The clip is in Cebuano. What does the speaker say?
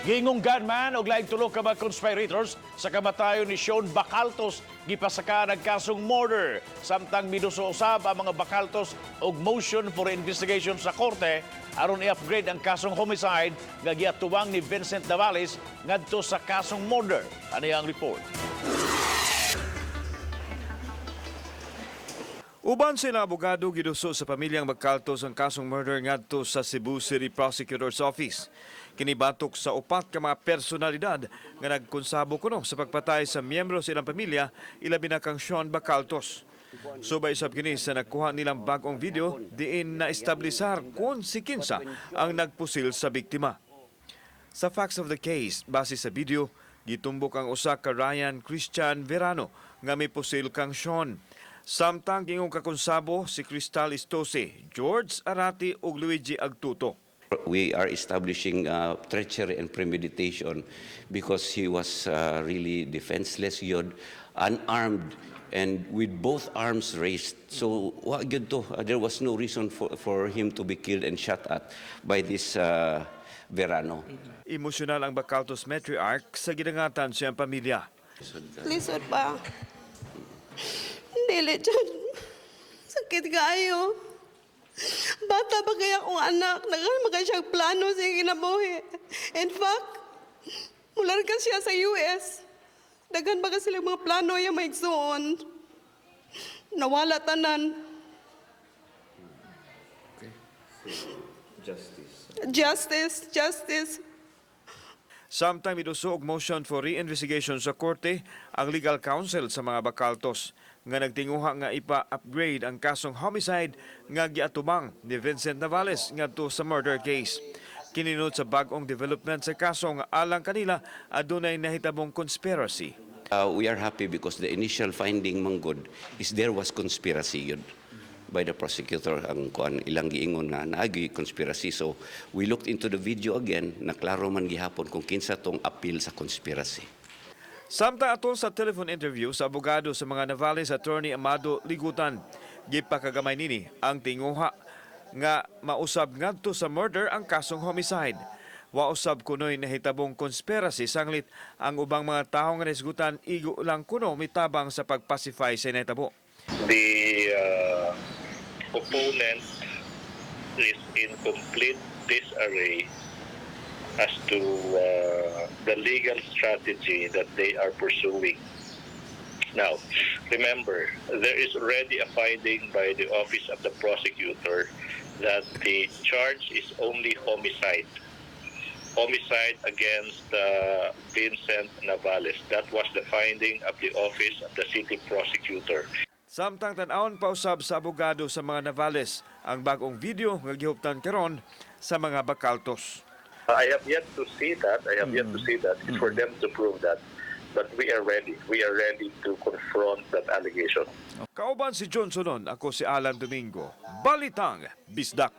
Giingong gunman og laing tulo ka mga conspirators sa kamatayon ni Sean Bacaltos gipasaka ang kasong murder. Samtang miduso usab ang mga Bacaltos og motion for investigation sa korte aron i-upgrade ang kasong homicide nga giatuwang ni Vincent Navales ngadto sa kasong murder. Ano ang report? Uban sila abogado, giduso sa pamilyang Bacaltos ang kasong murder ngadto sa Cebu City Prosecutor's Office. Kini batok sa upat ka mga personalidad nga nagkonsabo kuno sa pagpatay sa miyembro sa ilang pamilya, ilabi na kang Sean Bacaltos. Subay usab kini sa nagkuha nilang bag-ong video diin na-establisar kung si kinsa ang nagpusil sa biktima. Sa facts of the case, base sa video, gitumbok ang usa ka Ryan Christian Verano nga may pusil kang Sean. Samtang giingong kakonsabo si Crystal Istose, George Arati ug Luigi Agtuto. We are establishing treachery and premeditation because he was really defenseless yun, unarmed and with both arms raised. So, wa gyud to. There was no reason for him to be killed and shot at by this Verano. Emosyonal ang Bacaltos matriarch sa gidangatan siyang pamilya. Lisod pa. Dili dyan. Sakit kaayo. Bata pa kaya akong anak. Daghan man kaayo siyang plano sa iyang kinabuhi. In fact, mularga siya sa US. Daghan ba kasi sila mga plano yung maigsuon. Nawala tanan. Justice. Justice, justice. Samtang miduso og motion for re-investigation sa korte ang legal counsel sa mga Bacaltos nga nagtinguha nga ipa-upgrade ang kasong homicide nga giatubang ni Vincent Navales ngadto sa murder case. Kini ingon sa bag-ong development sa kaso nga alang kanila adunay nahitabong conspiracy. We are happy because the initial finding manggod is there was conspiracy yun by the prosecutor. Ang kuan, ilang giingon nga naagi conspiracy. So we looked into the video again, na klaro man gihapon kung kinsa tong appeal sa conspiracy. Samtang atol sa telephone interview sa abogado sa mga Navales, Attorney Amado Ligutan, gipakagamay nini ang tinguha nga mausab ngadto sa murder ang kasong homicide. Wa usab kunoy nahitabong conspiracy, sanglit ang ubang mga tawo nga nahisgutan igo lang kuno mitabang sa pagpacify sa nahitabo. The opponent is in complete disarray as to the legal strategy that they are pursuing. Now, remember, there is already a finding by the Office of the Prosecutor that the charge is only homicide. Homicide against Vincent Navales. That was the finding of the Office of the City Prosecutor. Samtang tan-awon pa usab sa abogado sa mga Navales ang bag-ong video nga gihuptan karon sa mga Bacaltos. I have yet to see that. I have yet to see that. It's for them to prove that. But we are ready. We are ready to confront that allegation. Kauban si John Sonon, ako si Alan Domingo. Balitang Bisdak.